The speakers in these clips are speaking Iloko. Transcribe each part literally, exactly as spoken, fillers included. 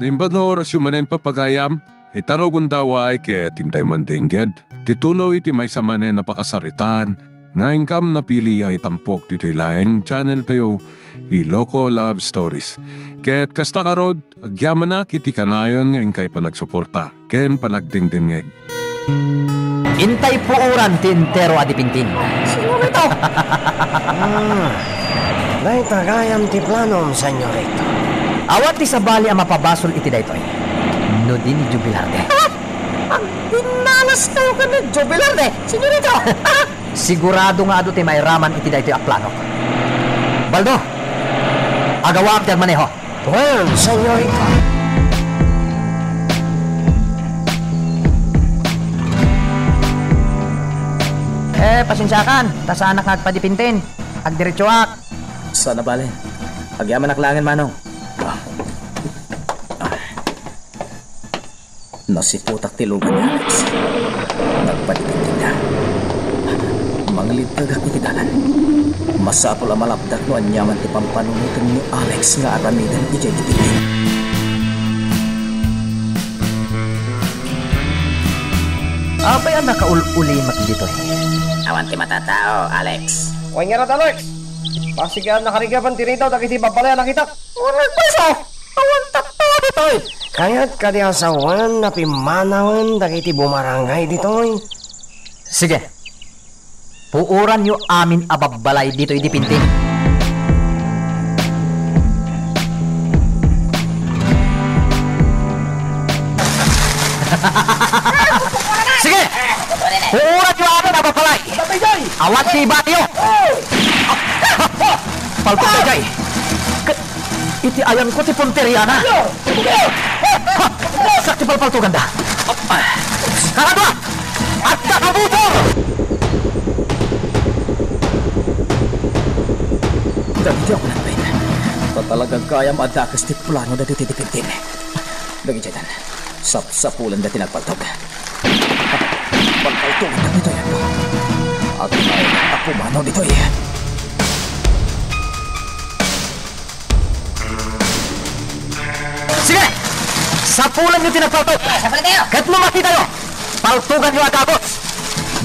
Imbag nga orasyo manen, pagayam, ita no gundaway ket intay mandengngeg ti tuloy ti maysa manen a pakasaritaan nga inkam napili a itampok ditoy laeng channel tayo, Iloko Love Stories. Ket kasta ngarud, agyamanak iti kanayon nga inkay panagsuporta ken panagdengdengngeg. Intay puoran ti entero a dipintin. Senyorito! Ah, dayta gayam ti planom, senyorito. Awan ti sabali a mapabasol iti daytoy. No di ni Jubilarde. Ah! Agbinnalaskayo ken ni Jubilarde, senyorito! Ah! Sigurado nga adu ti mairaman iti daytoy a plano. Baldo, agawaam ti agmaneho. Wen, senyorito. Eh, pasensiakan, ta saanak nga agpadipintin. Agdiretsoak. Saan a bale. Agyamanak laengen, Manong. Ah. Ah. Nasiputak ti lugan ni Alex. Nagpadipintinda. Manglintagak iti dalan. Masapul a malapdak no aniaman ti pampanunoten ni Alex nga aramiden idiay dipintin. Apay a nakaul-ulimek ditoy? Awan ti matatao, Alex. Wen ngarud, Alex. Pasigen a nakarigapan ti ritaw dagiti babbalay a nakitak. Wen nagpayso! Awan tattao ditoy! Kayat kadi a sawen a pimmanawen dagiti bumarangay ditoy? Sige. Puoranyo amin a babbalay ditoy dipintin. Sige! Puoranyo amin a babbalay! Awan ti ibatiyo! Palpag daydiay! Ket iti ayanko ti punteriana. Ha! Siak ti palpaltoganda. Kaladua! Adda ka motor! Dagiti a kunanpay. Ta talaga gayam a dakes ti plano dagiti dipintin. Dagiti dan. Sapsapulenda ti nagpaltog. Palpaltogenda ditoy. Agnaed a pumanaw ditoy. Sige! Sapulanyo ti nagpaltog! Sapulantayo! Ket no makitayo, paltoganyo a dagus!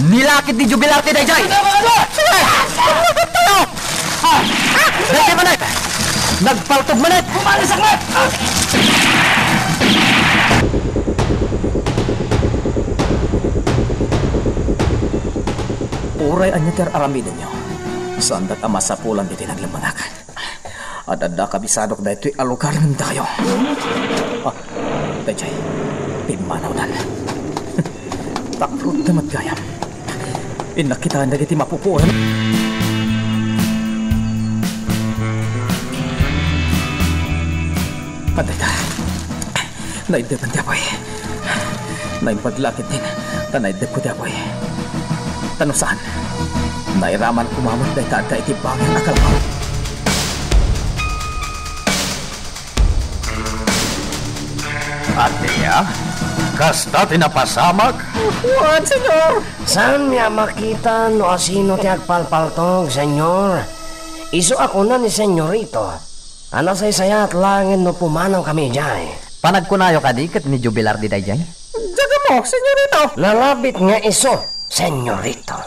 Nilakid ni Jubilar ti daydiay! Sige! Paltogantayo! Daydiay manen! Nagpaltog manen! Umalis ak met! Uray ania ti ar-aramidenyo, saandak a masapulan ditoy naglemmengak. Ad-adda kabisadok daytoy a lugar ngem dakayo. Ah, daydiay. Pimmanawdan. Takrot na met gayam. Innak kitaen dagiti mapupuoran. Adda ita. Naiddepen ti apuy. Naimbag la ketdin ta naiddepko ti apuy. Ta no saan, nairaman koma met dayta adda iti bangir a kalapaw. Ania? Kasta ti napasamak? Wen, Senyor. Saanmi a makita no asino ti agpalpaltog, Senyor. Isu a kuna ni Senyorito a nasaysayaat laengen no pumanawkami idiay. Panagkunayo kadi ket ni Jubilar daydiay? Diak ammo, Senyorito. Nalabit nga isu, Senyorito.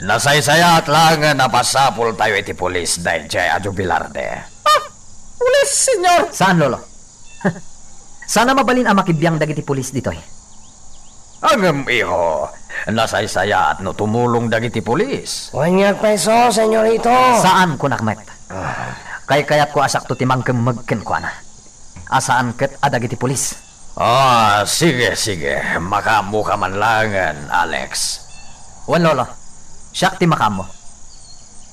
Nasaysayaat laengen a masapultayo iti pulis daydiay a Jubilarde. Ah, pulis, Senyor! Saan, Lolo? Saan a mabalin a makibiang dagiti pulis ditoy? Ngem, iho, nasaysayaat no tumulong dagiti pulis. Wen nga agpayso, Senyorito. Saan, kunak met. Ah. Kaykayatko a sakto ti mangkemmeg kenkuana. A saan ket a dagiti pulis. Ah, sige, sige. Makaammoka man laengen, Alex. Wen, Lolo. Siak ti makaammo.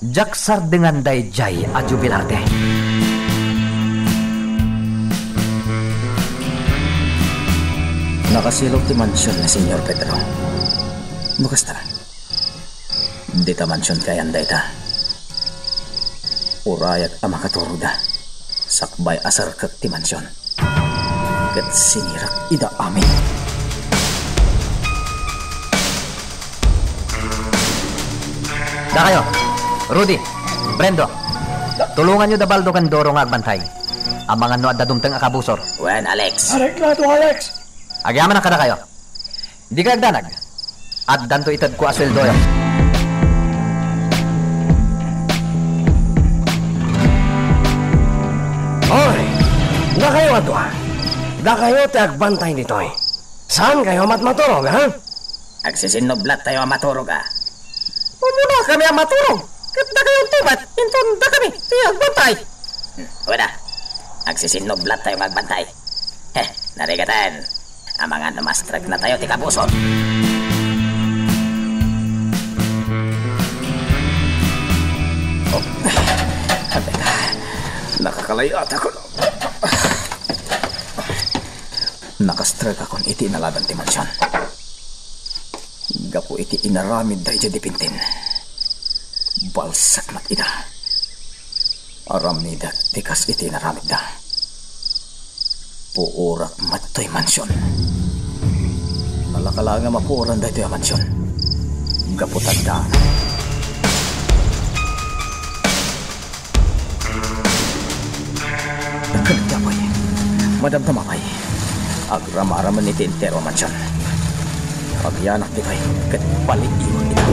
Diak sardengan daydiay a Jubilarde. Nakasilog ti mansion ni Senyor Pedro. No kasta, dita mansion ti ayan dayta. Urayak a makaturogda. Sakbay a serkek ti mansion. Ket sinirak ida amin. Dakayo, Rudy, Brendo, tulonganyo da Baldo ken Doro nga agbantay. Amangan no adda dumteng a kabusor. Wen, Alex. Aray, Alex! Agyamanak kadakayo. Dikay agdanag. Addanto itedko a sueldoyo. Hoy! Dakayo a dua. Dakayo ti agbantay ditoy. Saankayo met maturog, ha? Agsisinnublattayo a maturog, a. Umuna kami a maturog. Ket dakayo unto met, inton dakami ti agbantay. Hmm, wada. Agsisinnublattayo nga agbantay. Heh, narigaten. Amangan no mastreknatayo ti kabusor. Oh, nakakalayatakon. Nakastrekakon iti inaladan ti mansion. Gapu iti inaramidda idiay Dipintin, balsek met ida. Aramidek ti kas iti inaramidda. Puorak met toy mansion. Nalaka laeng a mapuoran daytoy a mansion. Gapu ta adda. Ken apay, madamdama pay. Agramaramen iti entero a mansion. Pagyanak ditoy ket balik-iwak ita.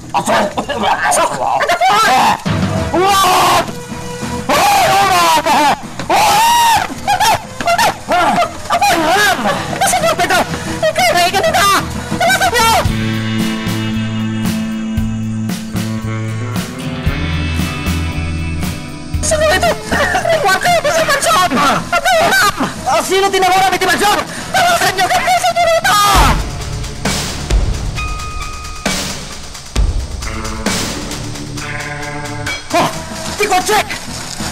Aso! Aso! Aso! Aso! Apo! Apo! Apo! Apo! Apo! Apo! Apo! Apo! Señor Pedro! Ikaw na iganina! Tawagan niyo! Sino ito? Ringuan kayo sa mansyon! Apo! Apo! Ah, sino ti nanguram iti mansyon? Tawagan niyo kami, señorita! Oh, ti kotsek!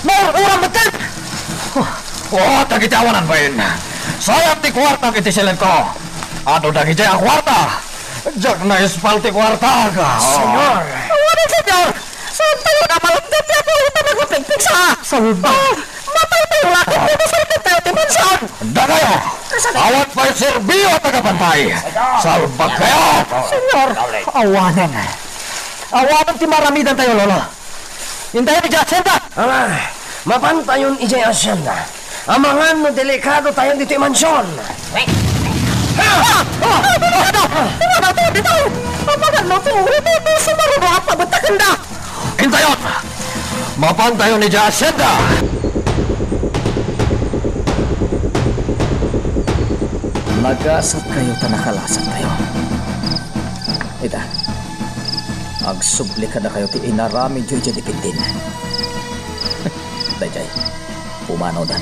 Naur-uram metten! Oh, oh, dagiti awanan bain. Sayan ti kuarta iti silento. Adu dagiti a kuarta. Diak naispal ti kuarta. Oh. Señor! Awanan, señor! Saan tayo na malagdap ti apo ita nagpigpigsa? Salba! Ah, matay tayo laket, dito sa tayo ti mansyon! Dagayo! Awan pay serbio a tagapantay! Salbag kayo! Señor, awanen. Awanen ti maramidan tayo, Lolo. Intayon idiay asyenda! Ah, mapantayon idiay asyenda. Amangan no delikado tayo ditoy mansion. Ah! Ah! Ah! Delikado! Delikado tayo ditoy! Amangan no ti uri ti sumaruno a pabetakenda! Intayon! Mapantayon idiay asyenda! Nagasat kayo ta nakalasat kayo. Ita, agsubli kadakayo ti inaramidyo idiay Dipintin. Daydiay, pumanawdan.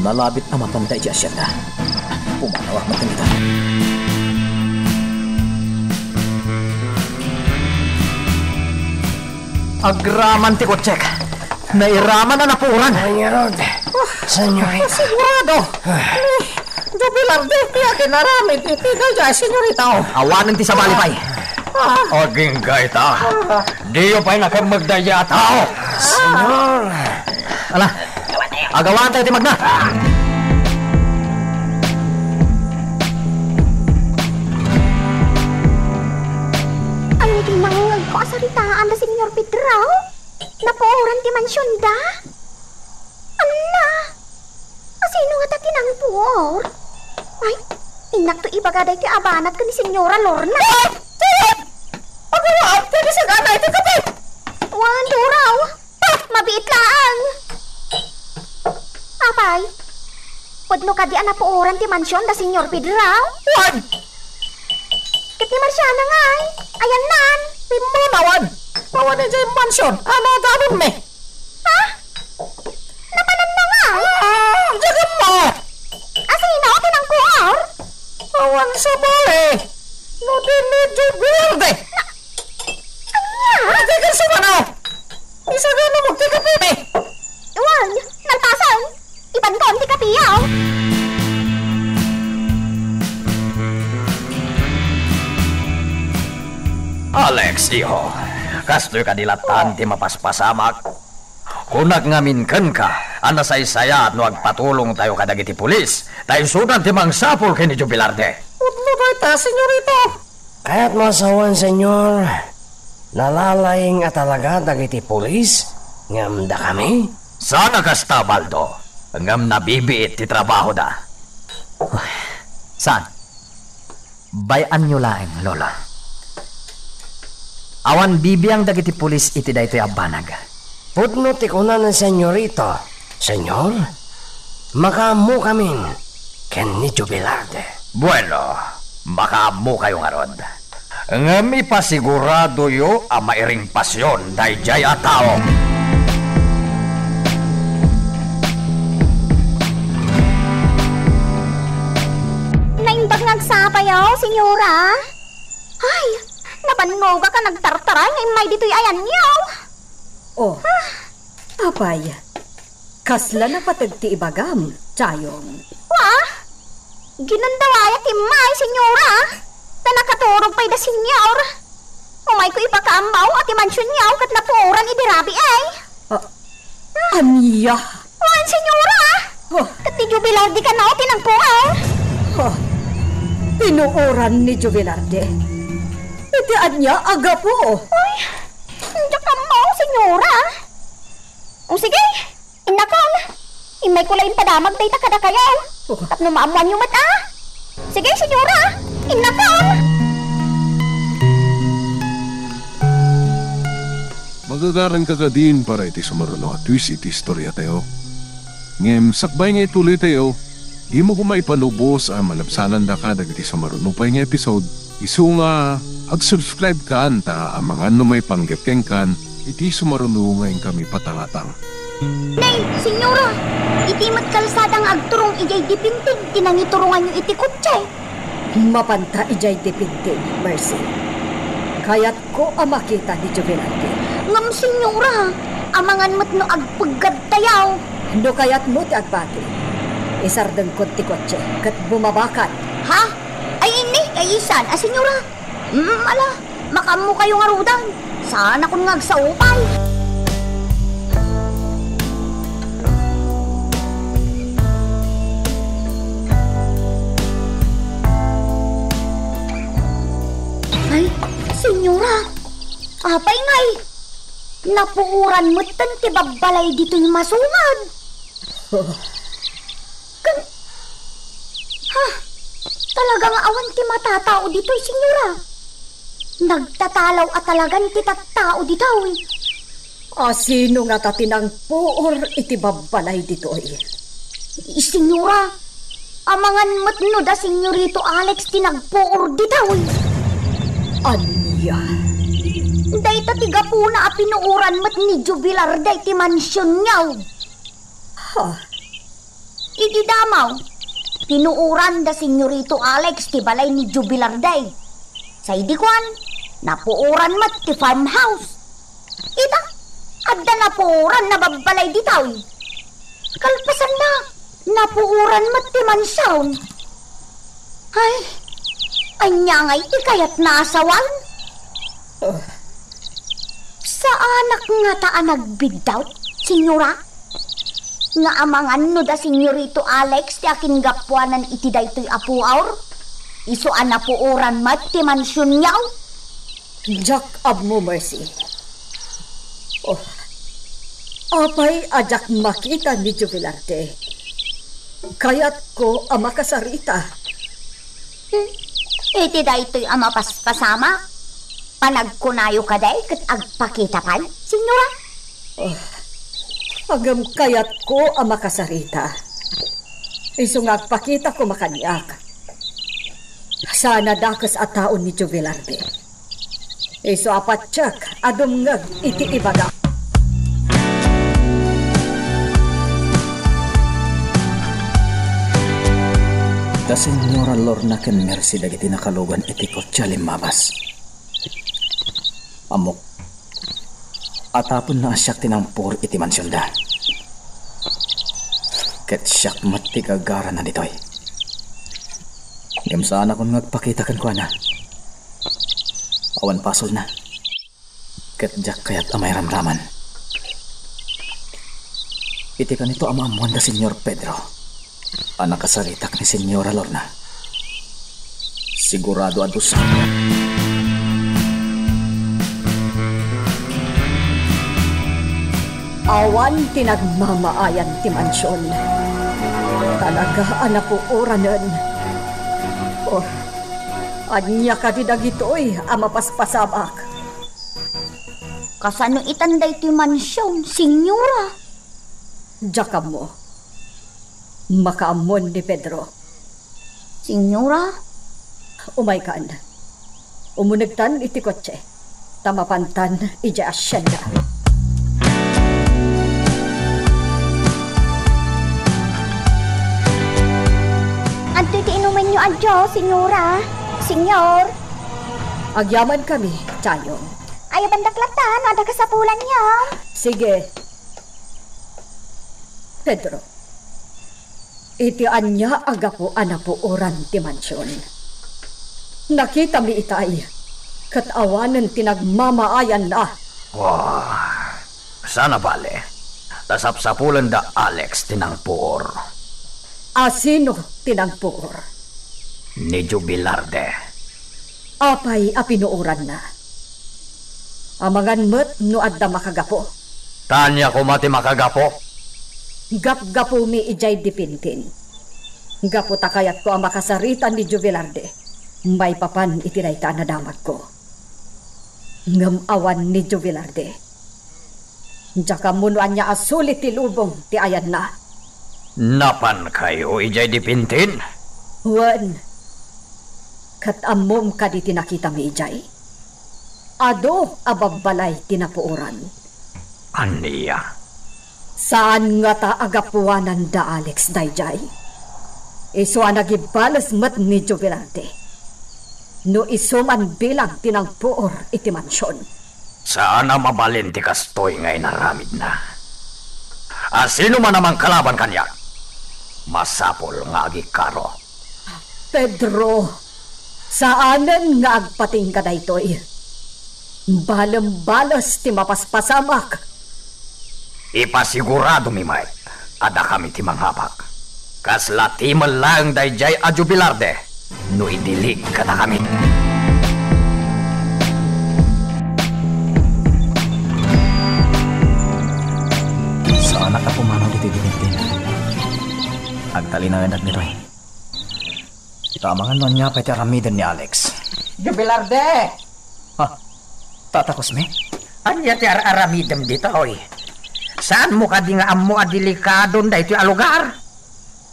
Nalabit a mapanta idiay asyenda. Pumanawak met ita. Agraman ti kotsek. Nairaman a napuoran. Ay, ngarud. Señorita. Sigurado. Ni Jubilar, di ti aginaramid iti daydiay, señorita. Awanen ti sabali pay. Ah. Agingga ita. Ah. Diyo pay nakemmeg daydiay a tao. Señor. Ala, agawaan tayo ti magna. Ay, naging nangangagko a saritaan da Señor Pedro. Napuoran ti mansionda. Anna! Asino ngata ti nangpuor? Ay, innakto ibaga daytoy a banat ken ni Señora Lorna. Ah! Ay! Agawaam ti sagana iti kape! Wen, Duraw! Ah! Mabiit laeng! Apay, pudno kadi a napuoran ti mansion da Señor Pedro? Wen! Ket ni Marciana ngay? Ayannan? Pimmanawan! Awan idiay mansion a nadanonmi! Ha? Napananna ngay? Ah, diak ammo! Asino ti nangkuor? Awan sabali! No di ni Joe Verde! Ania? Adi ka sumano! Isagana mo ti kape mi! Wen, nalpasen! Ibankon ti kapiaw! Alex, iho, kastoy kadi latta ti mapaspasamak? Kunak ngamin kenka a nasaysayaat no agpatulongtayo kadagiti pulis, ta isunan ti mangsapul ken ni Joe Velarde. Pudno dayta, señorito. Kayatmo a sawen, señor, Nalalaying a talaga dagiti pulis ngem dakami? Saan a kasta, Baldo, ngem nabibiit ti trabahoda. Saan? Bay-anyo laeng, Lolo. Awan bibiang dagiti pulis iti daytoy a banag. Pudno ti kuna ni Senyorito, Senyor, makaammokamin ken ni Jubilarde. Bueno, makaammokayo ngarud. Ngem ipasiguradoyo a mairing pasion daydiay a tao. Naimbag nga agsapayo, Senyora. Ay, nabannogak a nagtartaray nga immay ditoy ayanyo. Oh, apay, kasla napateg ti ibagam, Chayong? Wa? Ginandawayak immay, Senyora. Ta nakaturog pay da, Senyor. Umayko ipakaammo a ti mansionyo ket napuoran idi rabii. Ah, ania? Wen, Senyora. Oh. Ket ti Jubilarde kano ti nagpuor. Oh. Pinuoran ni Jubilarde. Iti ania a gapu? Uy, diak ammo, Senyora. O sige, innakon. Immayko la impadamag dayta kadakayo. Oh. Tapno maammoanyo met a. Sige, Senyora, innakon. Magagaranka kadin para iti sumaruno a twist iti istoriatayo. Ngem sakbay nga ituloytayo, dimo koma ipalubos a malabsanandaka dagiti sumaruno pay nga episode, isu nga ag-subscribe kan ta amangan no maipanggep kenkan iti sumaruno nga inkami patangatang. Nay, Senyora, iti met kalsada nga agturong idiay Dipinting ti nangituronganyo iti kotse. Mapanta idiay Dipinting, Mercy. Kayatko a makita ni Jubilarde. Ngem, Senyora, amangan met no agpeggadtayo. No kayatmo ti agbati, isardengkon ti kotse ket bumabakan. Ha? Ay, inni, ay isan a, Senyora. Mm, ala, makaammokayo ngaruden. Saanakon nga agsao pay. Ay, Senyora, apay ngay? Napuoran metten ti babbalay ditoy masungad. Ken, ha, talaga nga awan ti matatao ditoy, Senyora. Nagtatalaw a talagan ti tattao ditoy. A, sino ngata ti nangpuor iti babbalay ditoy? Senyora, amangan met no da Senyorito Alex ti nagpuor ditoy. Ania? Dayta ti gapuna a pinuoran met ni Jubilarde ti mansionyo. Ha? Idi damo, pinuoran da Senyorito Alex ti balay ni Jubilarde. Sa idi kuan, napuoran met ti farmhouse. Ita, adda napuoran a babbalay ditoy. Kalpasanna, napuoran met ti mansion. Ay, ania ngay ti kayatna a sawen? Ah. Saanak ngata a nagbiddut, Senyora? Nga amangan no da Senyorito Alex ti akingapuanan iti daytoy a puor? Isu a napuoran met ti mansionyo? Diak ammo, Mercy. Oh, apay a diak makita ni Jubilarde? Kayatko a makasarita. Hmm, iti daytoy a mapaspasamak, panagkunayo kadi ket agpakita pay, Senyora? Oh, ngem kayatko a makasarita. Isu nga agpakita koma kaniak. Saan a dakes a tao ni Jubilarde. Isu a patiek a dumngeg iti ibaga. Da Senyora Lorna ken Mercy dagiti nakalugan iti kotse a limmabas. Ammok, a taponna a siak ti nangpuor iti mansionda. Ket siak met ti gagarana ditoy. Ngem saanakon nga agpakita kenkuana. Awan pasolna. Ket diak kayat a mairamraman. Iti kanito a maammoan da Señor Pedro a nakasaritak ni Señora Lorna, sigurado a dusa. Awan ti nagmamaayan ti mansion. Talaga a napuoranen. Oh, ania kadi dagitoy a mapaspasamak? Kasano itan daytoy mansion, Senyora? Diak ammo. Makaammon ni Pedro. Senyora? Umaykan. Umunegtan iti kotse, ta mapantan idiay asienda. Antoy ti inumenyo a juice, Senyora? Senyor? Agyamankami, Chayong. Ayabandak latta no adda kasapulanyo. Sige. Pedro, iti ania a gapu a napuoran ti mansion? Nakitami itay, ket awanen ti nagmamaayanna. Wah, saan a bale, ta sapsapulen da Alex ti nangpuor. A sino ti nangpuor? Ni Jubilarde. Apay a pinuoranna? Amangan met no adda makagapu. Ta ania koma ti makagapu? Gapgapumi idiay Dipintin. Gapu ta kayatko a makasarita ni Jubilarde maipapan iti dayta a nadamagko. Ngem awan ni Jubilarde. Diak ammo no ania a sulit ti lubong ti ayanna. Napankayo idiay Dipintin? Wen. Ket ammom kadi ti nakitami idiay? Adu a babbalay ti napuoran. Ania? Saan ngata a gapuanan da Alex daydiay? Isu a nagibales met ni Jubilarde. No isu man bilang ti nangpuor iti mansion. Saan a mabalin ti kastoy nga inaramidna. A sino man a mangkalaban kaniak, masapul nga agikaro. Pedro, saanen nga agpatingga daytoy. Balem bales ti mapaspasamak. Ipasiguradomi met a dakami ti mangabak. Kasla timen laeng daydiay a Jubilarde no idilig kadakami. Saanak a pumanaw ditoy Dipintin. Agtalinaedak ditoy. Ita amangan no ania pay ti aramiden ni Alex. Jubilarde! Ha? Tata Cosme? Ania ti ar-aramidem ditoy? Saanmo kadi nga ammo a delikadon daytoy a lugar?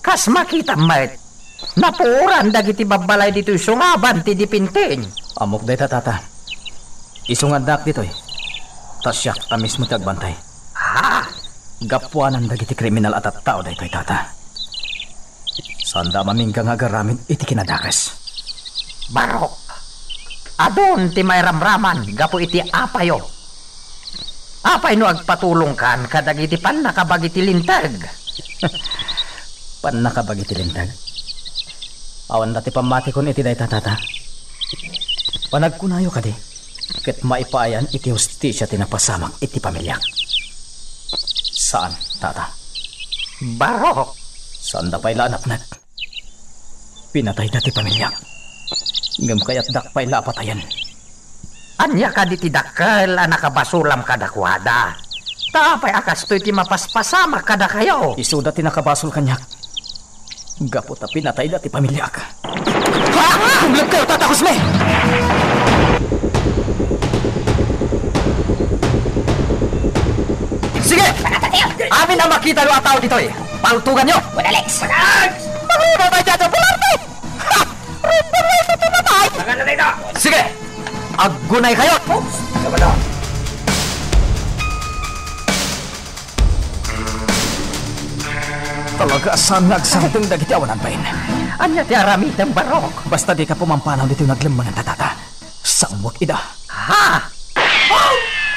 Kas makitam met, napuoran dagiti babbalay ditoy sungaban ti Dipintin. Ammok dayta, Tata. Isu nga addaak ditoy, ta siak a mismo ti agbantay. Ha? Gapuanan dagiti kriminal a tattao daytoy, Tata. Saanda a mamingga nga agaramid iti kinadakes. Barok, adun ti mairamraman gapu iti apayo. Apay no agpatulongkan kadagiti pannakabagi ti linteg? Pannakabagi ti linteg? Awan da ti pammatikon iti dayta, Tata. Panagkunayo kadi, ket maipaayan iti hustisia ti napasamak iti pamiliak. Saan, Tata. Barok! Saanda pay la a napnek. Pinatayda ti pamiliak. Ngem kayatdak pay la a patayen. Ania kadi ti dakkel a nakabasolam kadakuada? Ta apay a kastoy ti mapaspasamak kadakayo? Isuda ti nakabasol kaniak. Gapu ta pinatayda ti pamiliak. Ha? Tumlek kayo, Tata Cosme! Sige! Amin a makita a tao ditoy, paltuganyo! Wala, Alex! Wala, Alex! Magruna tayo dyan sa pularme! Ha! Rumpulan ito, matay! Sige! Aggunay kayo! Oops! Talaga a saan nga agsardeng dagiti awanan bain. Ania ti aramidem, Barok? Basta dika pumampanaw ditoy naglemmengan ta, Tata. Sanguek ida. Ha?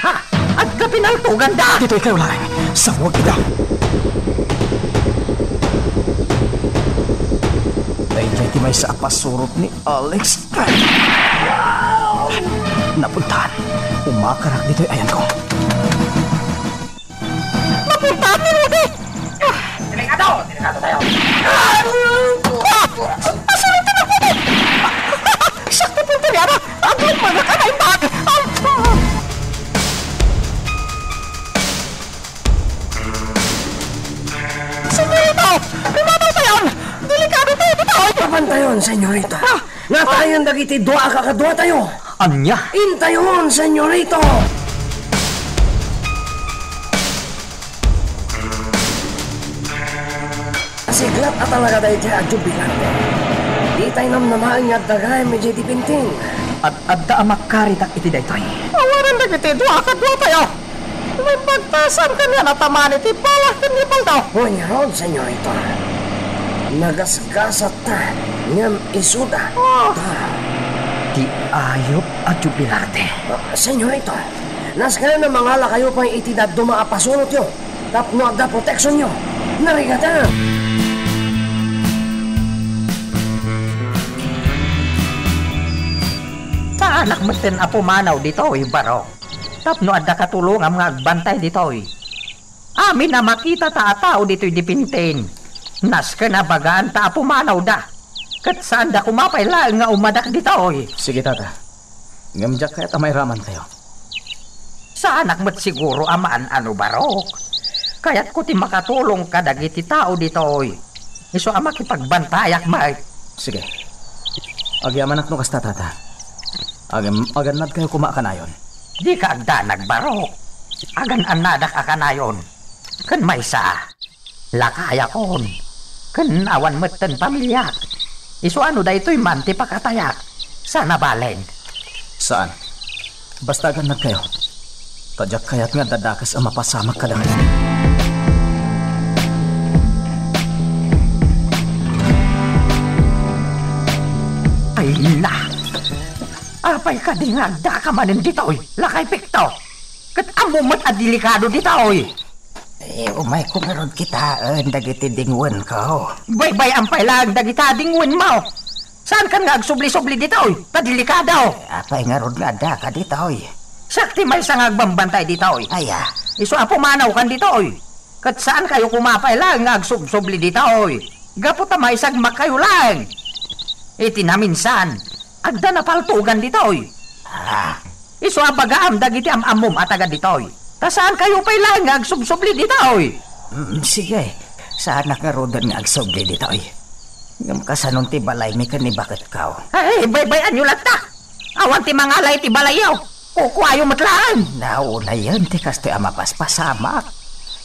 Ha? Agkapinaltoganda! Ditoy kayo laeng. Sanguek ida. Daydiay ti maysa a pasurot ni Alex. Napuntahan. Umakarak ditoy ayanko. Napuntahan ni Rudy! Delikado! Delikado tayo! Ah! Asan ang tinapon? Sakto po ito, Rihanna! Ang mga anak, anak, anak! Senyorita. Ah! Natayen dagiti dua a kakaduatayo. Ania? Intayon, senyorita. Siglat a talaga daytoy a jubilante. Ditay namnamaen nga adda gayam idiay Dipintin. Ad-adda a makaritak iti daytoy. Awanen dagiti dua a kaduatayo. Naimbag ta saan kanian a tamaan iti bala ken ni Baldo. Wen ngarud, senyorita. Nagasgasatta, ngem isuda. Ah. Ta. Ti ayup a jubilarte. Ah, senyorita, nasken a mangalakayo pay iti dadduma a pasurotyo tapno adda proteksionyo. Narigaten. Saanak metten a pumanaw ditoy, Barok. Tapno adda katulongam nga agbantay ditoy. Amin a makitata a tao ditoy Dipintin, nasken a bagaanta a pumanawda. Ket saanda koma pay laeng nga umadak ditoy. Sige, tata. Ngem diak kayat a mairamankayo. Saanak met siguro a maan-ano, Barok. Kayatko ti makatulong kadagiti tao ditoy. Isu a makipagbantayak met. Sige. Agyamanak no kasta, tata. Agem-, agannadkayo koma a kanayon. Dika agdanag, Barok. Agan-annadak a kanayon. Ken maysa, lakayakon. Ken awan metten pamiliak. Isu a no daytoy man ti pakatayak, saan a balen. Saan. Basta agannadkayo. Ta diak kayat nga adda dakes a mapasamak kadakayo. Ay na! Apay kadi nga addaka manen ditoy, lakay Pekto? Ket ammom met a delikado ditoy. Eh, umayko ngarud kitaen dagiti dingwenko. Baybay-am pay laeng dagita dingwenmo. Saankan nga agsubli-subli ditoy, ta delikado. Apay ngarud nga addaka ditoy? Siak ti maysa nga agbambantay ditoy. Aya? Isu a pumanawkan ditoy. Ket saankayo koma pay laeng nga agsubsubli ditoy. Gapu ta maisagmakkayo laeng. Iti naminsan, adda napaltogan ditoy. Ah. Isu a bagaam dagiti am-ammom a taga ditoy. Ta saankayo pay laeng nga agsubsubli ditoy. Mm, sige. Saanak ngaruden nga agsubli ditoy. Ngem kasanon ti balaymi ken ni baketko? Ay, baybay-anyo latta. Awan ti mangala iti balayyo. Kukuayo met laeng. Naunayen ti kastoy a mapaspasamak.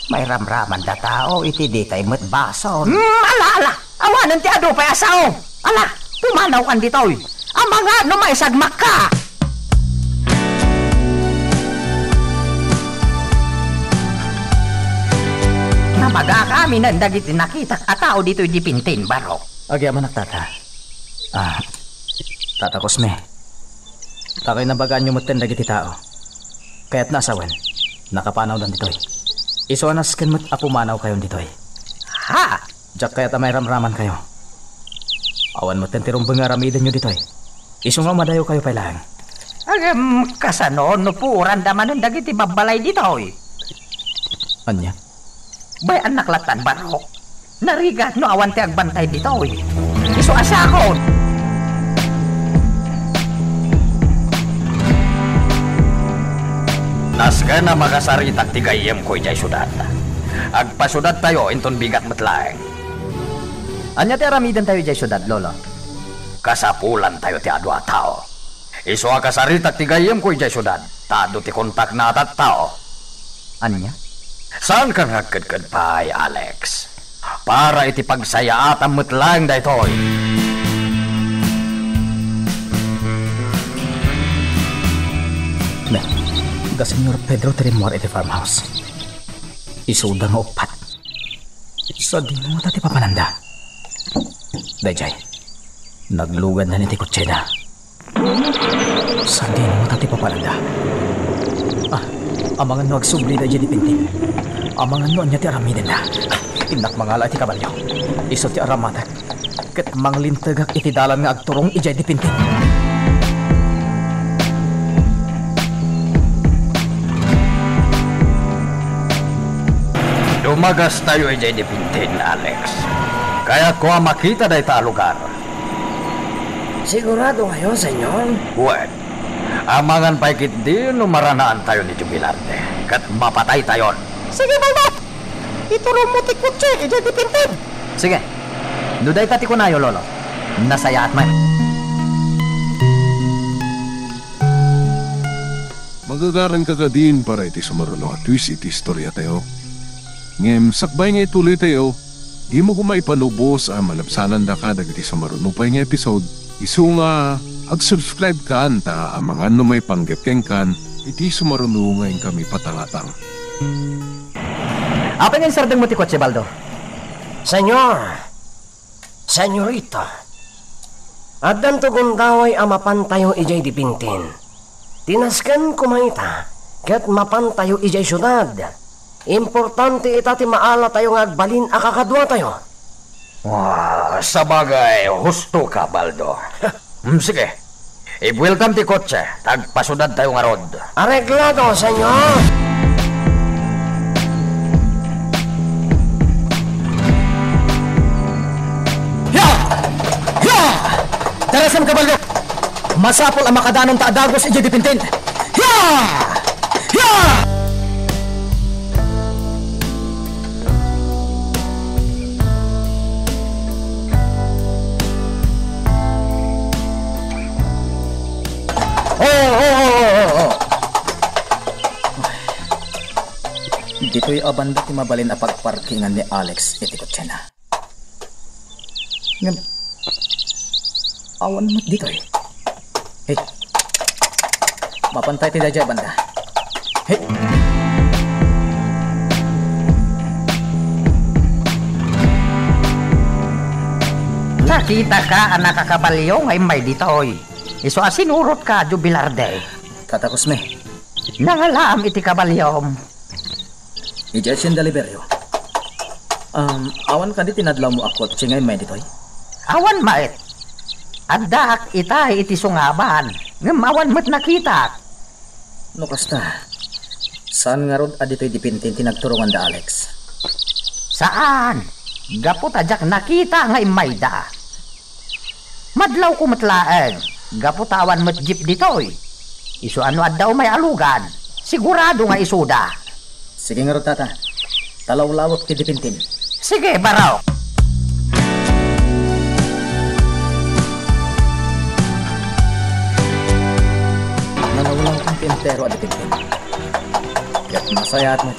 Mairamraman da tao iti ditay met basol. Hmm, ala, ala. Awanen ti adu pay a sao. Ala, pumanawkan ditoy. Amangan no maisagmakka. Nabagak aminen dagiti nakitak a tao ditoy Dipintin, Barok. Agyamanak, tata. Ah, Tata Cosme. Takay nabagaanyo metten dagiti tao. Kayatna a sawen, nakapanawdan ditoy. Isu a nasken met a pumanawkayon ditoy. Ha? Diak kayat a mairamramankayo. Awan metten ti rumbeng nga aramidenyo ditoy. Isu nga umadayawkayo pay laeng. Agam, kasano no puoranda manen dagiti babbalay ditoy? Ania? Bay-annak lattan, Barok. Narigat no awan ti agbantay ditoy. Isu a siakon! Nasken a makasaritak ti gayyemko idiay siudad. Agpasiudadtayo inton bigat met laeng. Ania ti aramidentayo idiay siudad, Lolo? Kasapulantayo ti adu a tao. Isu a kasaritak ti gayyemko idiay siudad, ta adu ti kontakna a tattao. Ania? Saanka nga agkedked pay, Alex. Para iti pagsayaatam met laeng daytoy. Ne, da Señor Pedro ti rimmuar iti farmhouse. Isuda nga uppat. Sadino ngata ti papananda? Daydiay, naglugandan iti kotseda. Sadino ngata ti papananda? Ah, amangan no agsubli daydiay Dipintin. Amangan no ania ti aramidenna. Innak mangala iti kabalio. Isu ti aramatek. Ket manglintegak iti dalan nga agturong idiay Dipintin. Dumagastayo idiay Dipintin, Alex. Kayatko a makita dayta a lugar. Sigurado kayo, Senyor? Wen, amangan pay ketdi no maranaantayo ni Jubilante, ket mapataytayon. Sige, Baldo! Iturongmo ti kotse idiay Dipintin. Sige. No dayta ti kunayo, Lolo. Nasayaat man. Magagaranka kadin para iti sumaruno a twist iti istoriatayo. Ngem sakbay nga ituloytayo, dimo koma ipanubos a malabsanandaka dagiti sumaruno pay nga episode. Isu nga ag-subscribe kan ta amangan no maipanggep kenkan iti sumaruno nga inkami patangatang. Apay nga insardengmo ti kotse, Baldo? Senyor! Senyorita, addanto gundaway a mapantayo idiay Dipintin. Tinasken koma ita, ket mapantayo idiay siudad. Importante ita ti maalatayo nga agbalin a kakaduatayo. Ah, sabagay, husto ka, Baldo. Mm, sige. Ibueltam ti kotse, ta agpasudadtayo ngarud. Areglado, senyor! Ya! Ya! Darasem, kabalyo! Masapul a makadanonta a dagus idiay Dipintin. Ya! Ya! Oh, oh, oh, oh, oh, oh. Ditoy a banda ti mabalin a pagparkingan ni Alex iti kotsena. Ngem, awan met ditoy. Hey. Mapantay ti daydiay banda. Hey. Nakitaka a nakakabalyo nga immay ditoy. Isu a sinurotka, Jubilarde. Tatakusmi. Nangalaam iti kabalyom. Idiay Hacienda Liberio. Um, awan kadi ti nadlawmo a kotse nga immay ditoy? Awan met. Addaak itay iti sungaban, ngem awan met nakitak. No kasta, saan ngarud a ditoy Dipintin ti nagturonganda, Alex? Saan. Gapu ta diak nakita nga immayda. Madlawko met laeng, gapu ta awan met jeep ditoy. Isu a no adda umay a lugad, sigurado nga isuda. Sige ngarud, tata. Talawlawek ti Dipintin. Sige, barok. Nalawlawken ti entero a Dipintin. Ket nasayaat met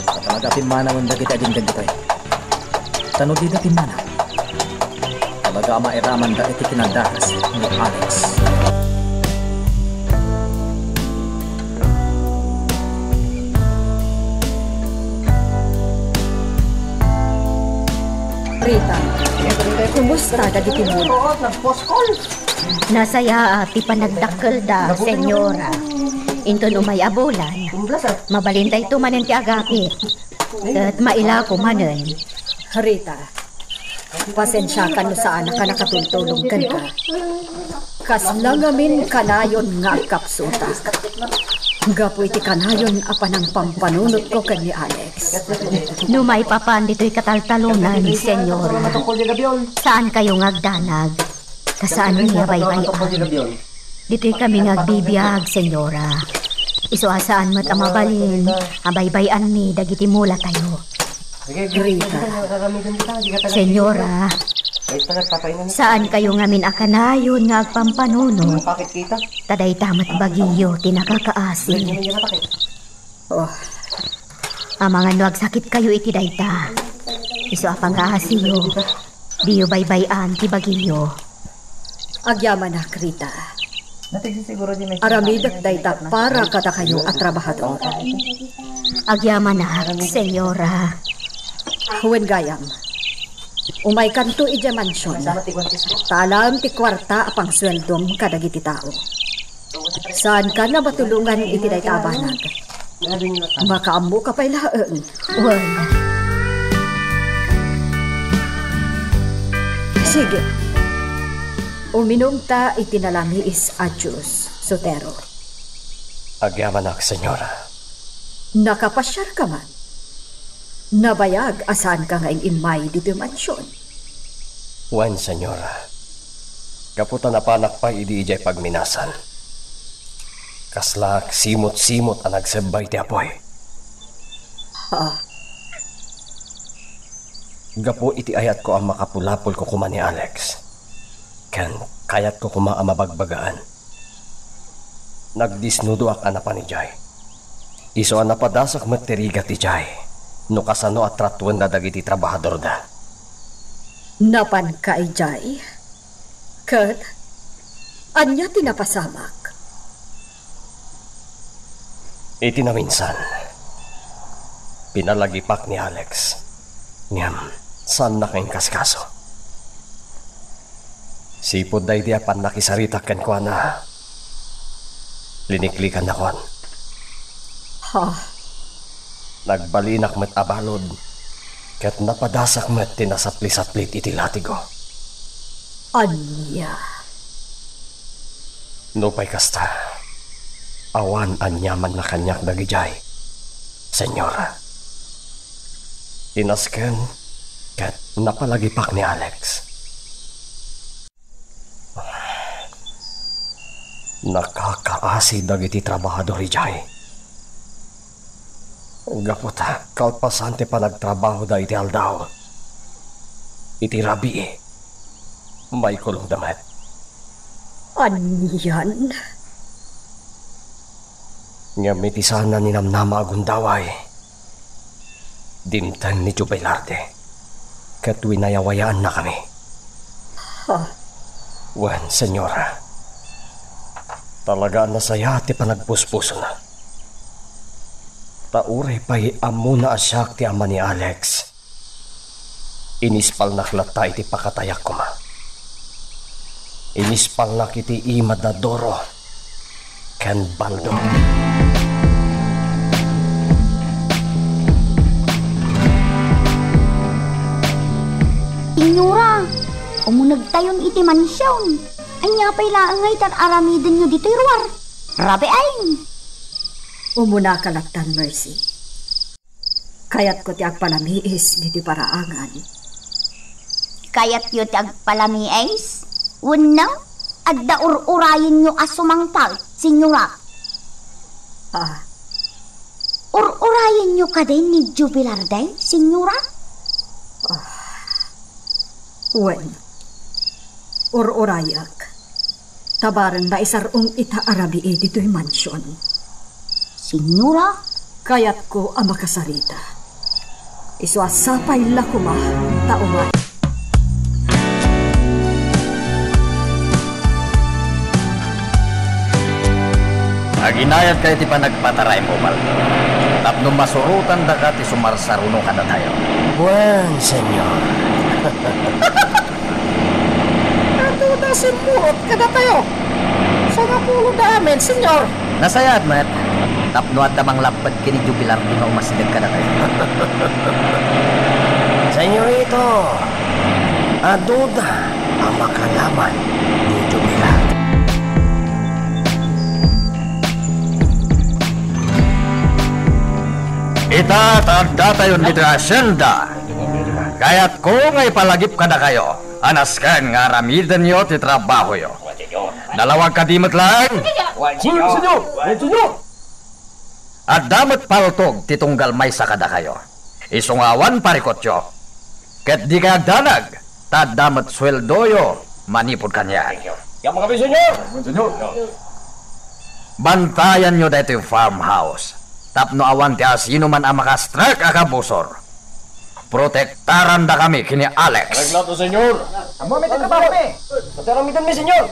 a talaga a pimmanawen dagiti agingga ditoy. Ta no dida pimmanaw, talaga a mairamanda iti kinadakas ni Alex. Rita, kumusta dagiti mula? Nasayaat ti panagdakkelda, Senyora. Inton umay a bulan, mabalin dayto manen ti agapit. Ket mailako manen. Rita, pasensiakan no saanak a nakatultulong kenka. Kasla ngamin kanayon nga agkapsuta. Gapu iti kanayon a panangpampanunotko ken ni Alex. No maipapan ditoy kataltalonan, Senyora, saankayo nga agdanag. Ta saanmi a baybay-an. Ditoy kami nga agbibiag, Senyora. Isu a saan met a mabalin a baybay-anmi dagiti mulatayo. Rita. Senyora, saankayo ngamin a kanayon nga agpampanunot. Ta dayta met bagiyo ti nakakaasi. Oh. Amangan no agsakitkayo iti dayta. Isu a pangaasiyo, diyo baybay-an ti bagiyo. Agyamanak, Rita. Aramidek dayta para kadakayo a trabahador. Agyamanak, Senyora. Wen gayam, umaykanto idiay mansion. Ta alaem ti kuarta a pangsueldom kadagiti tao. Saankan a matulongan iti dayta a banag. Makaammoka pay laeng. Wen. Sige. Uminumta iti nalamiis a jus, Sotero. Agyamanak, Senyora. Nakapasiarka man? Nabayag a saanka nga in-immay ditoy mansion. Wen, Senyora. Gapu ta napanak pay idi idiay pagminasan. Kaslaak simot-simot a nagsebbay ti apuy. Ha? Gapu iti ayatko a makapulapolko koma ni Alex. Ken kayatko koma a mabagbagaan. Nagdisnudoak a napan idiay. Isu a napadasak met ti rigat idiay no kasano a tratuenda dagiti trabahadorda. Napanka idiay? Ket ania ti napasamak? Iti naminsan, pinalagipak ni Alex. Ngem, saannak nga inkaskaso. Sipud daydi a pannakisaritak kenkuana, liniklikannakon. Ha? Nagbalinak met a balud, ket napadasak met ti nasaplisaplit iti latigo. Ania? Nupay kasta, awan aniamanna kaniak dagidiay, Senyora. Tinasken ket napalagipak ni Alex. Nakakaasi dagiti trabahador idiay. Gapu ta kalpasan ti panagtrabahoda iti aldaw, iti rabii, maikulongda met. Anian? Ngem iti saan a ninamnama a gundaway, dimteng ni Jubilarde ket winayawayaannakami. Ha? Wen, Senyora. Talaga a nasayaat ti panagpuspusona. Ta uray pay ammona a siak ti ama ni Alex, inispalnak latta iti pakatayak koma. Inispalnak iti imada Doro ken Baldo. Senyora, umunegtayon iti mansion. Ania pay laeng nga itan aramidenyo ditoy ruar? Rabiin! Umunaka lattan, Mercy. Kayatko ti agpalamiis ditoy paraangan. Kayatyo ti agpalamiis? Wenno, adda ur-urayenyo a sumangpal, Senyora? Ah. Ur-urayenyo kadi ni Jubilarde, Senyora? Ah. Wen, ur-urayak. Ta bareng maisar-ong ita a rabii ditoy mansion. Senyora? Kayatko a makasarita. Isu a sapay la koma ta umay. Aginayatka iti panagpataraymo, Baldo, tapno masurotandaka ti sumarsaruno kadatayo. Wen, Señor. Aduda a simmurot kadatayo. Sangapuloda amin, Señor. Nasayaat met, tapno adda manglapped ken ni Jubilarde nga umasideg kadatayo. Señorito, aduda a makalaman ni Jubilarde. Ita, ta addatayon ditoy hacienda. Kayatko nga ipalagip kadakayo a nasken nga aramidenyo ti trabahoyo. Nalawag kadi met laeng? Wen, Señor! Wen, Señor! Adda met paltog ti tunggal maysa kadakayo. Isu nga awan parikutyo. Ket dikay agdanag, ta adda met sueldoyo manipud kaniak. Bantayan yo daytoy farmhouse, tapno awan ti asinoman a makastrek a kabusor. Protektarandakami ken ni Alex. Reglato, Señor. Ammo mi ti trabahomi. Pati aramidenmi, Señor.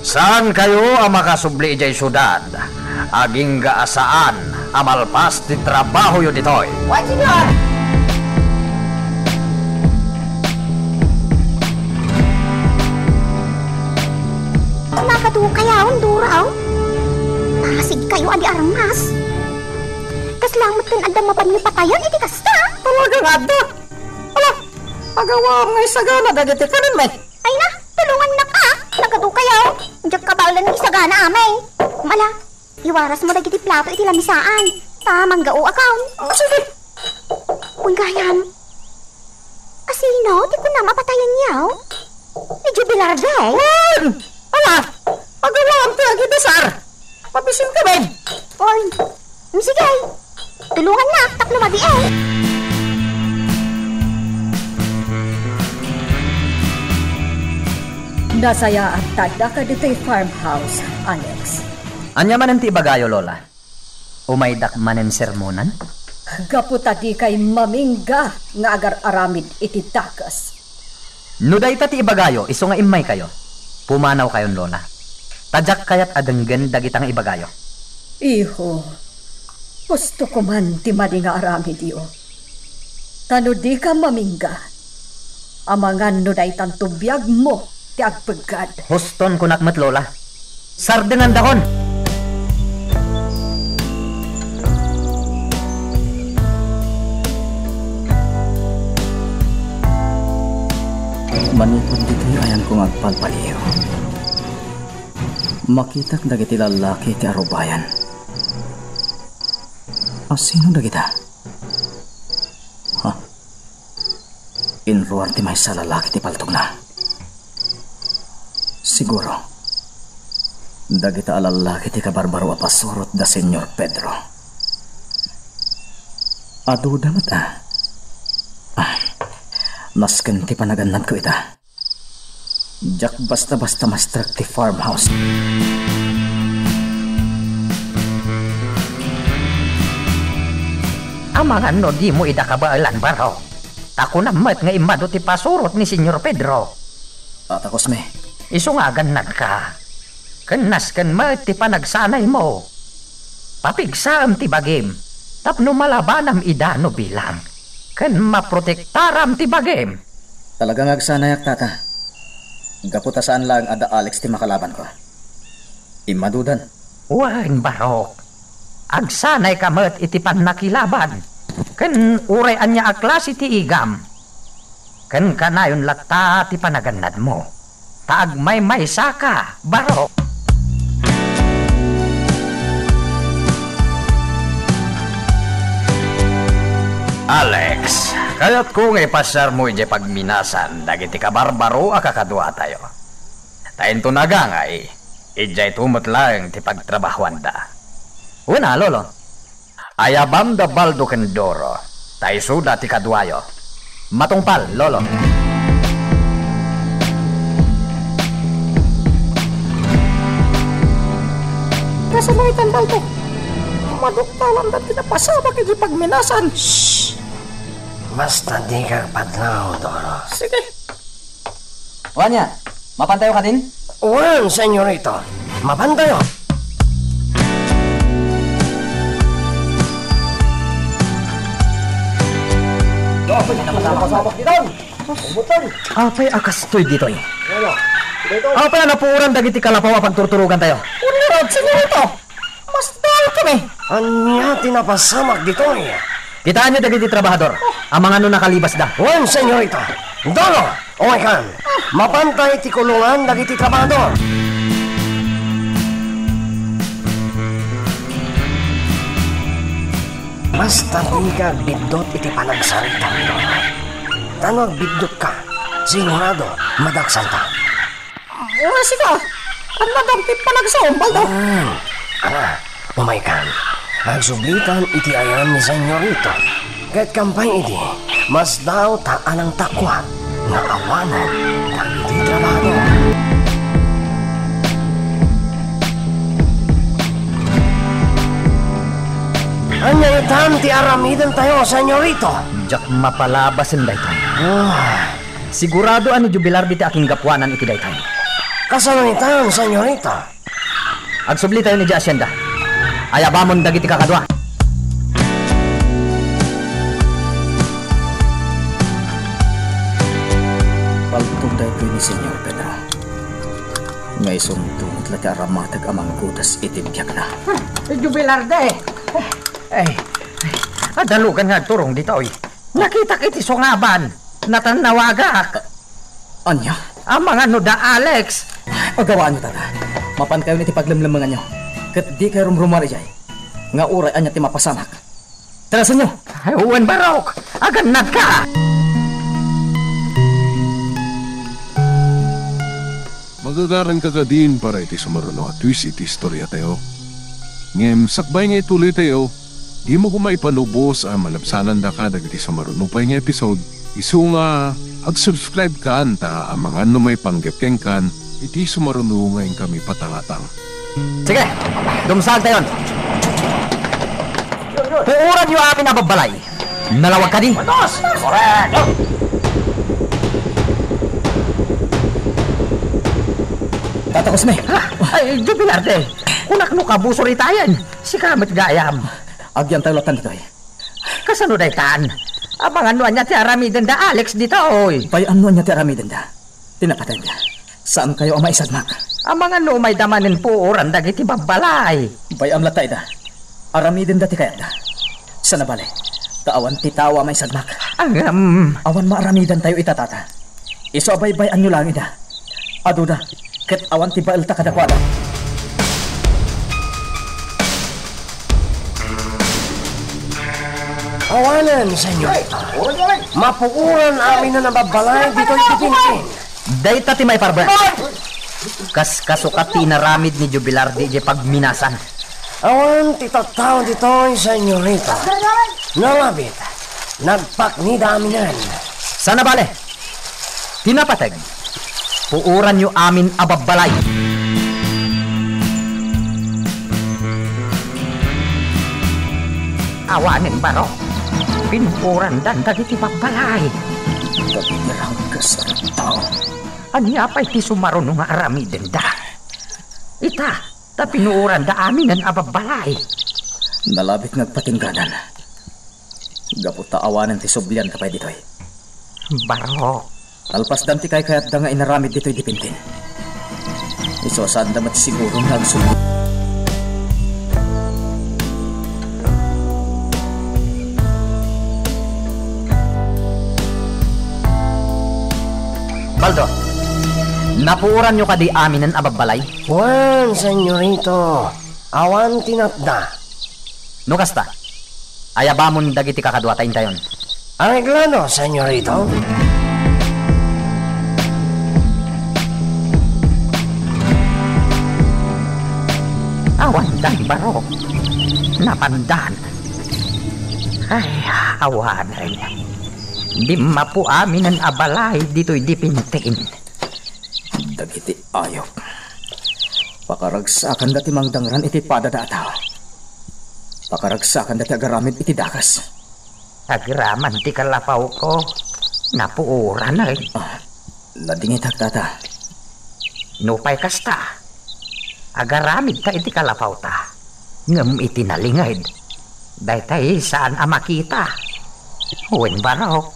Saankayo a makasubli idiay siudad, agingga a saan a malpas ti trabahoyo ditoy. Wen, Señor! Nakadukayaw, Duraw. Pasigkayo a di armas. Kasla met ken adda mapanyo patayen iti kasta? Talaga nga adda. Ala, agawam nga isagana dagiti kanenmi. Ay na, tulongannak a. Nakadukayaw. Diak kabaelan nga isagana amay. Mala, iwarasmo dagiti plato iti lamisaan. Ta manggaoakon. O, sige. Uy, gayam. Asino ti kunam a patayenyo? Ni Jubilarde? Wen! Ala, agawam ti agidasar. Mabisin kami. Oy, mm, sige. Tulongannak tapno mabiit. Nasayaat ta addaka ditoy farmhouse, Alex. Ania manen ti ibagayo, Lola? Umaydak manen sermonan? Gapu ta dikay mamingga nga agar-aramid iti dakes. No dayta ti ibagayo, isu nga immaykayo. Pumanawkayon, Lola. Ta diak kayat a denggen dagita nga ibagayo. Iho, husto koman ti madi nga aramidyo. Ta no dika mamingga, amangan no daytanto biagmo ti agpeggad. Huston kunak met, Lola. Sardengandakon! Manipud ditoy ayanko nga agpalpaliw, makitak dagiti lallaki ti arubayan. A, sino dagita? Ha? Inruar ti maysa a lallaki ti paltogna. Siguro, dagita a lallaki ti kabarbaro a pasurot da Señor Pedro. Aduda met a. Ah, nasken ti panagannadko ita. Diak basta-basta mastrek ti farmhouse. Amangan no dimo ida kabaelan, Barok. Ta kunam met nga immadu ti pasurot ni Señor Pedro. Tata Cosme. Isu nga agannadka. Ken nasken met ti panagsanaymo. Papigsaem ti bagim tapno malabanam ida no bilang, ken maprotektaram ti bagim. Talaga nga agsanayak, Tata. Gapu ta saan laeng a da Alex ti makalabanko. Immadudan. Wen, Barok. Agsanayka met iti pannakilaban, ken uray ania a klase ti igam, ken kanayon latta ti panagannadmo, ta agmaymaysaka, Barok. Alex, kayatko nga ipasiarmo idiay pagminasan dagiti kabarbaro a kakaduatayo. Ta inton agangay, idiayto met laeng ti pagtrabahoanda. Wen a, Lolo. Ayabam da Baldo ken Doro, ta isuda ti kaduayo. Matungpal, Lolo. Kasano itan, Baldo? Maduktalan da ti napasamak iti pagminasan. Shh! Basta dika agpadlaw, Doro. Sige. O ania, mapantayo kadin? Wen, senyorito. Mapantayo. Apay a kastoy ditoy? Apay a napuoran dagiti kalapaw a pagturturogantayo? Senyorito. Masdaawkami. Ania ti napasamak ditoy? Kitaenyo dagiti trabahador. Amangan no nakalibasda. Wen, senyorita. Dolo, umaykan. Mapantay ti kulongan dagiti trabahador. Basta dika agbiddut iti panagsarita. Ta no agbiddutka, sigurado, madaksanta. Oras ita. Ania dagiti panagsaom, Baldo? Ah, ah, umaykan. Agsublitan iti ayan ni Senyorito. Ket kampay idi, masdaaw ta alang takwa nga awanen dagiti trabahador. Ania itan ti aramidentayo, Senyorito? Diak mapalabasen daytoy. Ah. Sigurado a ni jubilar diti akinggapuanan iti daytoy. Kasano itan, senyorita? Agsublitayon idiay asienda. Ayabamon dagiti kakadua. Paltog daytoy ni Senyor Pedro. Nga isunto met la ti aramateg a manggudas iti biagna. Jubilar de. Ay, ay, adda lugan nga agturong ditoy. Nakitak iti sungaban. Natannawagak. Ania? Amangan no da Alex. Agawaanyo, tata. Mapankayon iti paglemlemmenganyo. Ket dikayo rumrumuar idiay. Nga uray ania ti mapasamak. Tarasenyo! Ay, wen, Barok! Agannadka! Magagaranka kadin para iti sumaruno a twist iti istoriatayo. Ngem sakbay nga ituloytayo, dimo koma ipalubos a malabsanandaka dagiti sumaruno pay nga episode, isu nga ag-subscribe kan ta amangan no maipanggep kenkan Iti sumaruno nga inkami patangatang. Sige, dumsagtayon. Puoranyo amin a babbalay. Nalawag kadi? Tata Cosme! Ay, Jubilarte, kunak no kabusor itayen. Sika met gayam. Agyantayo lattan ditoy. Kasano daytan? Amangan no ania ti aramidenda Alex ditoy. Bay-am no ania ti aramidenda. Ti napateg. Saankayo a maisadmak. Amangan no umayda manen puoran dagiti babbalay. Bay-am latta ida. Aramidenda ti kayatda. Sana bale, ta awan ti tao a maisadmak. Ngem awan maaramidantayo ita, tata. Isu a baybay-anyo laeng ida. Aduda, ket awan ti baelta kadakuada. Awanen, senyorita. Mapuoran aminen a babbalay ditoy ti pintin. Dayta ti maiparben. Kas kasukat ti inaramid ni Jubilardi idiay pagminasan. Awan ti tattao ditoy, senyorita. Nalabit, nagpaknida aminen. Sana bale, ti napateg, puoranyo amin a babbalay. Awanen, baro. Pinpuorandan dagiti babbalay. Dagiti ranggas a tao. Ania pay ti sumaruno nga aramidenda? Ita, ta pinuoranda aminen a babbalay. Nalabit nga agpatingganan. Gapu ta awanen ti sublianta pay ditoy. Barok. Nalpasdan ti kaykayatda nga inaramid ditoy dipintin. Isu a saanda met siguro nga agsubli. Baldo, napuoranyo kadi aminen a babbalay? Wen, senyorito. Awan ti natda. No kasta, ayabamon dagiti kakaduata intayon. Areglado, senyorito. Awan dan, barok. Napandan. Ay, awanen. Dimmapo aminen a balay ditoy dipintin. Dagiti ayop. Pakaragsakanda ti mangdangran iti padada a tao. Pakaragsakanda ti agaramid iti dakes. Agraman ti kalapawko. Napuoranen. Ah, nadingitak, tata. Nupay kasta, agaramidta iti kalapawta. Ngem iti nalinged, daytay saan a makita. Wen, barok,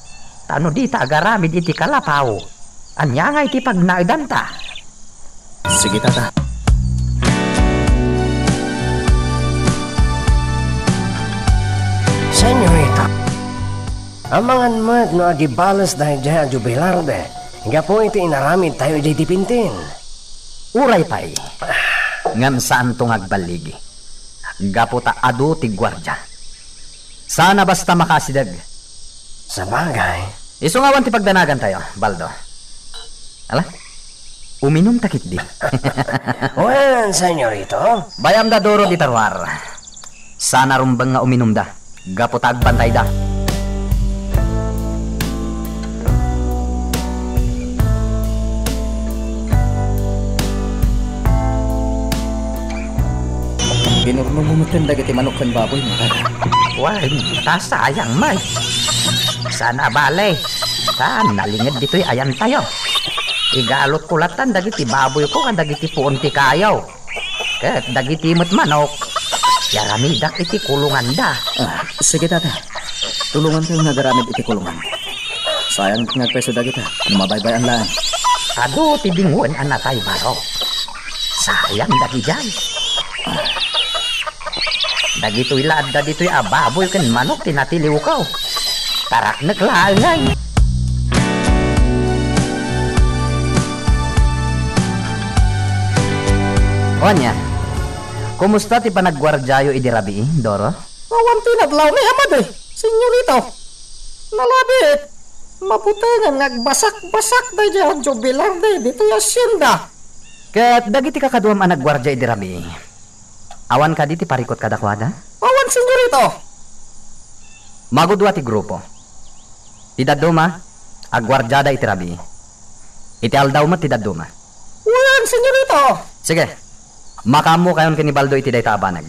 ta no dita agaramid iti kalapaw, ania ngay ti pagnaedanta? Sige, tata. Senyorita, amangan met no agibales daydiay a Jubilarde gapu iti inaramidtayo idiay dipintin. Uray pay, ngem saanto nga agballigi. Gapu ta adu ti guardia. Saan a basta makaasideg. Sabagay. Isu nga awan ti pagdanagantayo, Baldo. Ala, uminumta ketdi. Wen, senyorito. Bay-amda duro dita ruar. Saan a rumbeng nga uminumda. Gapu ta agbantayda. Pinurnomo metten dagiti manok ken baboymo, tata. Wen, ta sayang met. Saan a bale, ta nalinged ditoy ayantayo. Igalutko lattan dagiti baboyko ken dagiti puon ti kayo. Ket dagiti met manok, yaramidak iti kulonganda. Ah, sige, tata. Tulongankayo nga agaramid iti kulongan. Sayang nga agpayso dagita, no mabaybay-an laeng. Adu ti dingwen a natay, barok. Sayang dagidiay. Dagitoy la adda ditoy a baboy ken manok ti natiliwko. Taraknek laeng ngay. O ania, kumusta ti panagguardiayo idi rabii, Doro? Awan ti nadlaw ni Amade, senyorito. Nalabit, mabutengen nga agbasak-basak daydiay a Jubilarde ditoy hacienda. Ket dagiti kakaduam a nagguardia idi rabii, awan kadi ti parikut kadakuada? Awan, senyorito. Magudua ti grupo. Ti dadduma, agguardiada iti rabii. Iti aldaw met ti dadduma. Wen, senyorito! Sige. Makaammokayon ken ni Baldo iti dayta a banag.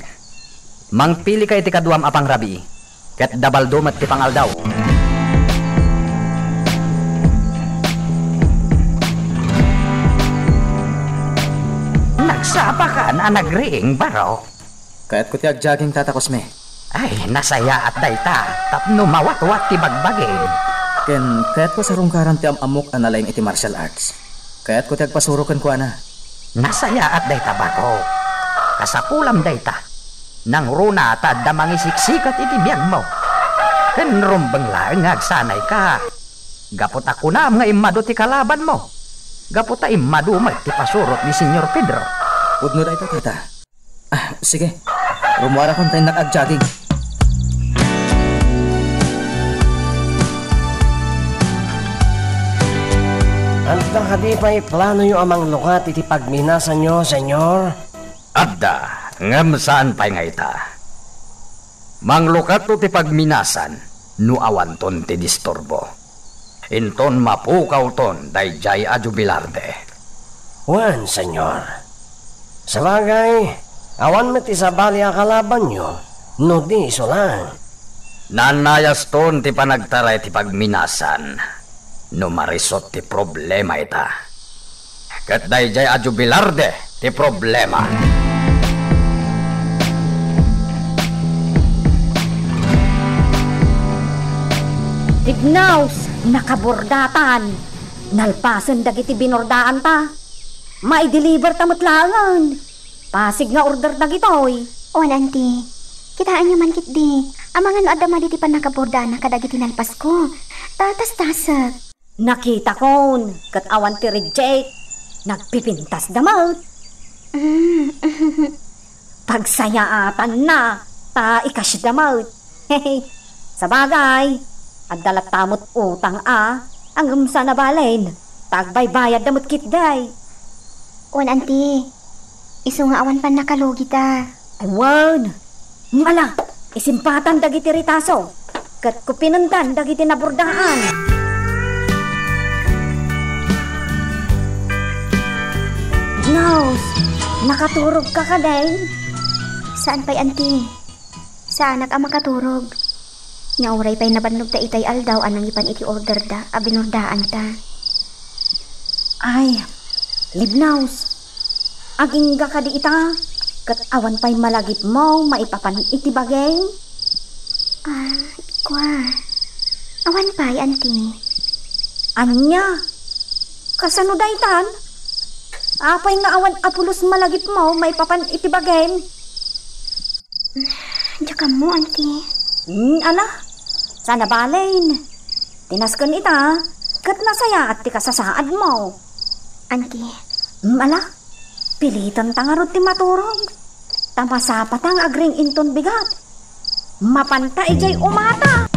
Mangpilika iti kaduam a pangrabii, ket da Baldo met ti pangaldaw. Nagsapakan a nagriing, baro. Kayatko ti agjogging, Tata Cosme. Ay, nasayaat dayta, tapno mawatwat ti bagbagim. Ken kayatko a sarungkaran ti am-ammok a nalaing iti martial arts. Kayatko ti agpasuro kenkuana. Nasayaat dayta, baro. Kasapulam dayta. Nangruna ta adda mangisiksikat iti biagmo. Ken rumbeng laeng nga agsanayka. Gapu ta kunam nga immadu ti kalabanmo. Gapu ta immadu met ti pasurot ni Senyor Pedro. Pudno dayta, Tata. Ah, sige. Rumuarakon ta innak agjogging. Adda kadi pay planoyo a manglukat iti pagminasanyo, Senyor? Adda, ngem saan pay nga ita. Manglukatto ti pagminasan no awanton ti disturbo. Inton mapukawton daydiay a jubilarde. Wen, Senyor. Sabagay, awan met ti sabali a kalabanyo, no di isu laeng. Nannayaston ti panagtaray ti pagminasan no marisot ti problema ita. Ket daydiay a jubilarde ti problema. Tignaws, nakabordatan. Nalpasen dagiti binordaanta. Maideliver ta met laengen. Pasig nga order dagitoy. On, Auntie. Kitaenyo man ketdi. Amangan no adda madi ti pannakabordana kadagiti nalpasko. Ta tastasek. Nakitakon ket awan ti reject. Nagpipintasda met. Mm. Pagsayaatanna ta i-cashda met. Sabagay, adda latta met utang a, ngem saan a balen, ta agbaybayadda met ketdi. On, Auntie. Isu nga awan pannakalugita. Ay, wen. Ala, isimpatan dagiti retaso, ket kupinendan dagiti nabordaan. Tignaws, nakaturogka kadi? Saan pay, Auntie. Saanak a makaturog. Nga uray pay nabannogta itay aldaw a nangipan iti orderda a binordaanta. Ay, Tignaws, agingga kadi ita, ket awan pay malagipmo maipapan iti bagim? Ah, kua. Awan pay, Auntie. Ania? Kasano daytan? Apay nga awan a pulos malagipmo maipapan iti bagim? Diak ammo, Auntie. Hmm, ala, saan a balen. Tinasken ita, ket nasayaat ti kasasaadmo. Auntie. Hmm, ala, pilitenta ngarud ti maturog. Ta masapata nga agring inton bigat. Mapanta idiay umata.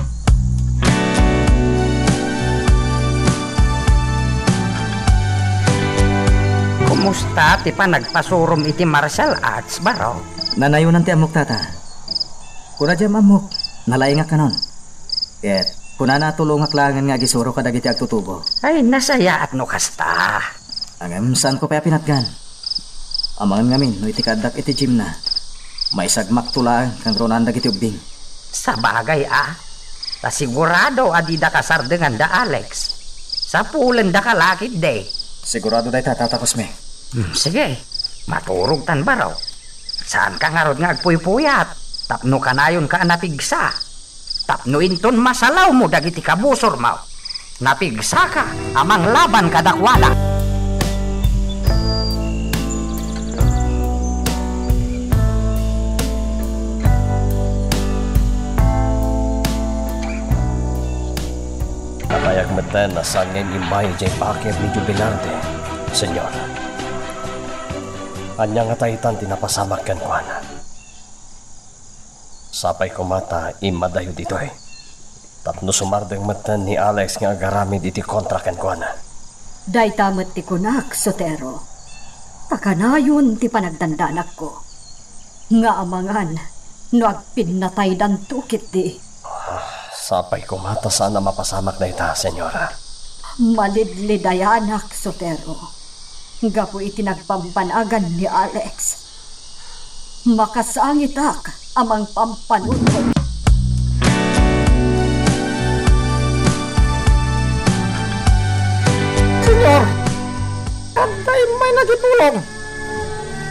Kumusta ti panagpasurom iti martial arts, baro? Nanayonan ti ammok, Tata. Kuna diay am-ammok, nalaingak kanon. Ket kunana a tulongak laengen nga agisuro kadagiti agtutubo. Ay, nasayaat no kasta. Ngem saanko pay a pinatgan. Amangan ngamin no iti kaaddak iti gymna, maisagmakto laeng kangrunaan dagiti ubbing. Sabagay a, ta sigurado a dida kasardengan da Alex. Sapulendaka la ketdi. Sigurado dayta, Tata Cosme. Hmm, sige, maturogtan, baro. Saanka ngarud nga agpuypuyat tapno kanayonka a napigsa. Tapno inton masalawmo dagiti kabusormo, napigsaka a manglaban kadakuada. Nabayag metten a saan nga immay idiay bakir ni Jubilarde, Señor. Ania ngata itan ti napasamak kenkuana? Sapay koma ta immadayo ditoy, tapno sumardeng metten ni Alex nga agaramid iti kontra kenkuana. Dayta met ti kunak, Sotero. Ta kanayon ti panagdandanakko. Nga amangan no agpinnataydanto ketdi. Ah, sapay koma ta saan a mapasamak dayta, Señora. Malidlidayanak, Sotero. Gapu iti nagpampanagan ni Alex, makasangitak a mangpampanunotan. Señor, adda immay nagipulong.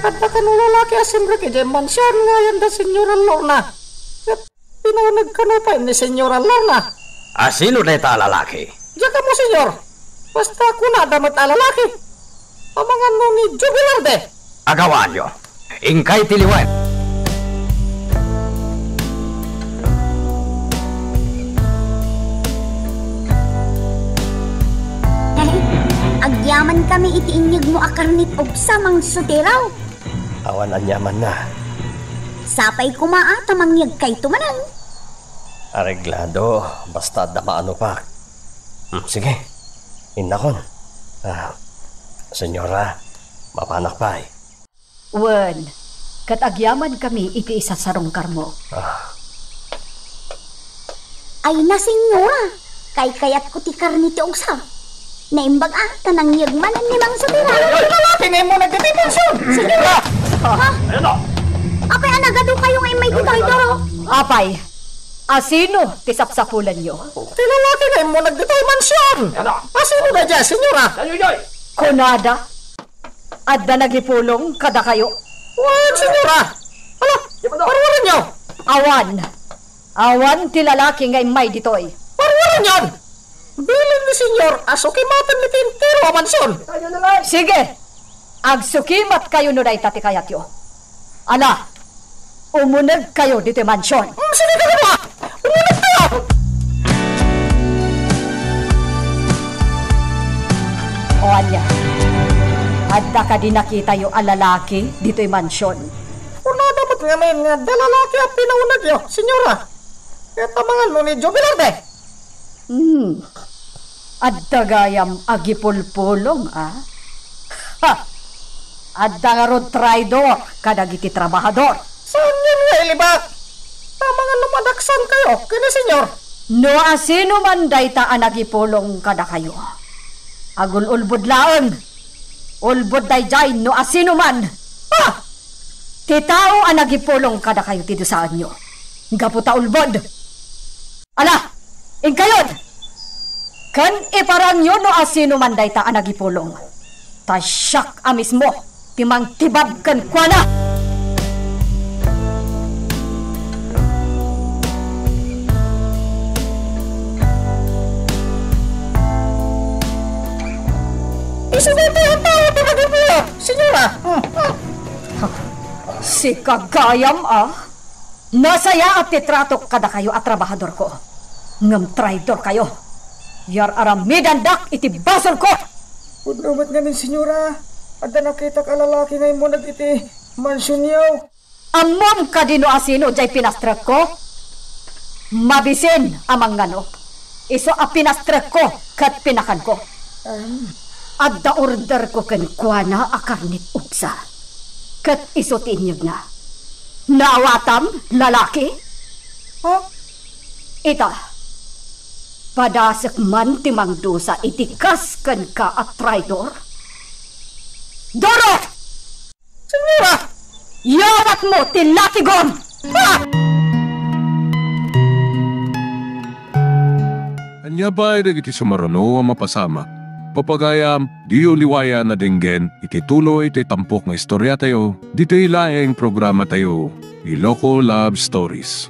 Adda kano lalaki a simrek idiay mansion nga ayanda Señora Lorna. Ket pinauneg kano pay ni Señora Lorna. A sino dayta a lalaki? Diak ammo, Señor. Basta kunada met a lalaki. Amangan no ni Joe Velarde. Agawaanyo. Inkay ti liwen. Agyaman kami iti inyegmo a karnit ugsa, Mang Sotero. Awan aniamanna. Sapay koma a ta mangyegkayto manen. Areglado, basta adda maanopak. Hmm, sige. Innakon. Ah, Señora, mapanak pay. Wen, ket agyaman kami iti isasarungkarmo. Ah. Ay na, Señora, kaykayatko ti karne ti ugsa. Naimbag a, ta nangyeg manen ni Mang Sotero. Ay, ay, lalaki nga immuneg ditoy mansion! Señora! Ha? Ayan na. Apay a nagadu kayo nga immay ditoy, Doro? Apay, asino ti sapsapulanyo? Ti lalaki nga immuneg ditoy mansion! Ayan na. Asino daydiay, Señora? Ay, ay, ay. Kunada, adda nagipulong kadakayo? Wen, Señora! Ala, paruaranyo! Awan. Awan ti lalaki nga immay ditoy. Paruaranyon! Bilin ni Señor a sukimatenmi ti entero a mansion. Sige, agsukimatkayo no dayta ti kayatyo. Ala, umunegkayo ditoy mansion. Mm, sige, kagama! Umunegkayo! O ania, adda kadi nakitayo a lalaki ditoy mansion? Kunada met ngamin nga adda lalaki a pinaunegyo, Señora. Ket amangan no ni Joe Velarde. Hmm. Adda gayam agipulpulong, a? Ha! Adda ngarud traidor kadagiti trabahador. Saanyo nga ilibak? Amangan no madaksankayo ken ni Señor. No asino man dayta a nagipulong kadakayo, agul-ulbod laeng. Ulbod daydiay no asino man. Ah! Ti tao a nagipulong kadakayo ti dusaenyo. Gapu ta ulbod. Ala, inkayod! Ken iparangyo no asino man dayta a nagipulong. Ta siak a mismo ti mangtibag kenkuana. Isu daytoy a tao ti nagipulong, Señora. Sika gayam, a? Nasayaat ti tratok kadakayo a trabahadorko. Ngem traidorkayo. Yar-aramidandak iti basolko. Pudno met ngamin, Señora. Adda nakitak a lalaki nga immuneg iti mansionyo. Ammom kadi no asino diay pinastrekko? Mabisin a mangngano. Isu a pinastrekko ket pinakanko. Adda orderko kenkuana a karnit ugsa. Ket isu ti inyegna. Naawatam, lalaki? Ha? Ita, padasek man ti mangdusa iti kas kenka a traidor. Doro! Señora! Yawatmo ti latigom! Ah! Ania pay dagiti sumaruno a mapasamak? Papagayam, diyo liwayan a denggen iti tuloy ti tampok nga istoriatayo, ditoy laeng programatayo, Iloko Love Stories.